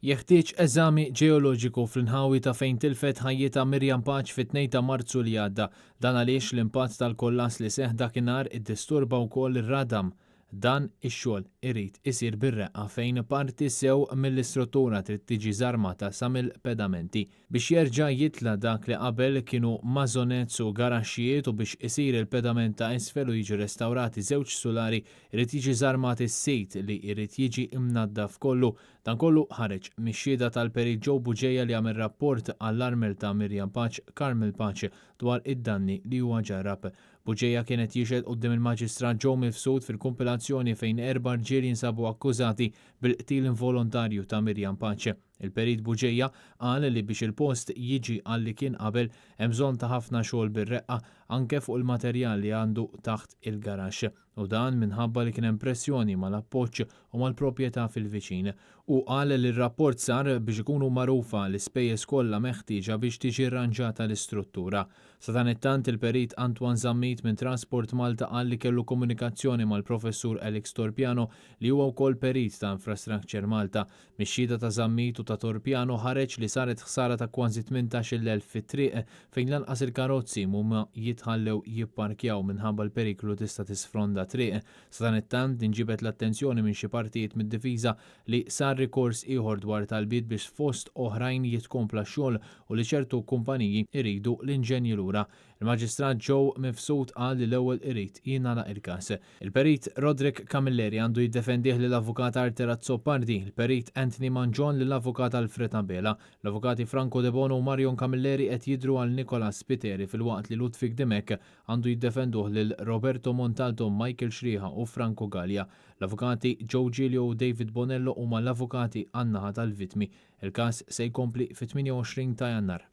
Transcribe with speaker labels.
Speaker 1: Jeħtieġ eżami ġeoloġiku fl-inħawi ta' fejn tilfet ħajjitha Miriam Pace fit-2 ta' Marzu li għadda. Dan għaliex l-impatt tal-kollass li seħħ dakinhar iddisturba wkoll ir-radam. Dan ix-xogħol irid isir bir-reqqa fejn parti sew mill-istruttura trid tiġi żarmata sa mill-pedamenti. Biex jerġa' jitla' dak li qabel kienu maisonnettes u garaxxijiet u biex isir il-pedament ta' isfel u jiġu restawrati żewġ sulari irid jiġi żarmat is-sit li jrid jiġi mnaddaf kollu. Dan kollu ħareġ mix-xhieda tal-Perit Joe Bugeja li għamel rapport għall-armel ta' Miriam Pace, Carmel Pace, dwar id-danni li huwa ġarrab. Bugeja kien qed jixhed quddiem il-Maġistrat Joe Mifsud fil-kumpilazzjoni fejn erba' rġiel jinsabu akkużati bil-qtil involontarju ta' Miriam Pace. Il-Perit Bugeja qal li biex il-post jiġi għal li kien qabel hemm bżonn ta' ħafna xogħol bir-reqqa anke fuq il-materjal li għandu taħt il-garaxx. U dan minħabba li kien hemm pressjoni mal-appoġġ u mal-proprjetà fil-viċin. Hu qal li r-rapport sar biex ikunu magħrufa l-ispejjeż kollha meħtieġa biex tiġi rranġata l-istruttura. Sadanittant il-Perit Antoine Zammit minn Transport Malta qal li kellu komunikazzjoni mal-Professur Alex Torpiano li huwa wkoll perit ta' Infrastructure Malta. Mix-xhieda ta' Zammit u ta' Torpiano ħareġ li saret ħsara ta' kważi 18,000 fit-triq fejn lanqas il-karozzi m'huma jitħallew jipparkjaw minħabba l-periklu li tista' tisfronda triq. Sadanittant inġibed l-attenzjoni minn xi partijiet mid-difiża li sar rikors ieħor dwar talbiet biex fost oħrajn jitkompla x-xogħol u li ċertu kumpaniji jridu l-inġenji lura. Il-Maġistrat Joe Mifsud qal li l-ewwel irid jingħalaq il-każ. Il-Perit Roderick Camilleri għandu jiddefendih lill-Avukat Arthur Azzopardi, il-Perit Anthony Mangion lill-Avukat Alfred Abela. L-Avukati Franco Debono u Marion Camilleri qed jidhru għal Nicholas Spiteri filwaqt li Ludwig Dimech għandu jiddefenduh lil Roberto Montalto, Michael Xrieħa u Franco Galea. L-Avukati Joe Giglio u David Bonello huma l-avukati għan-naħa tal-vittmi. Il-każ se jkompli fit-28 ta' Jannar.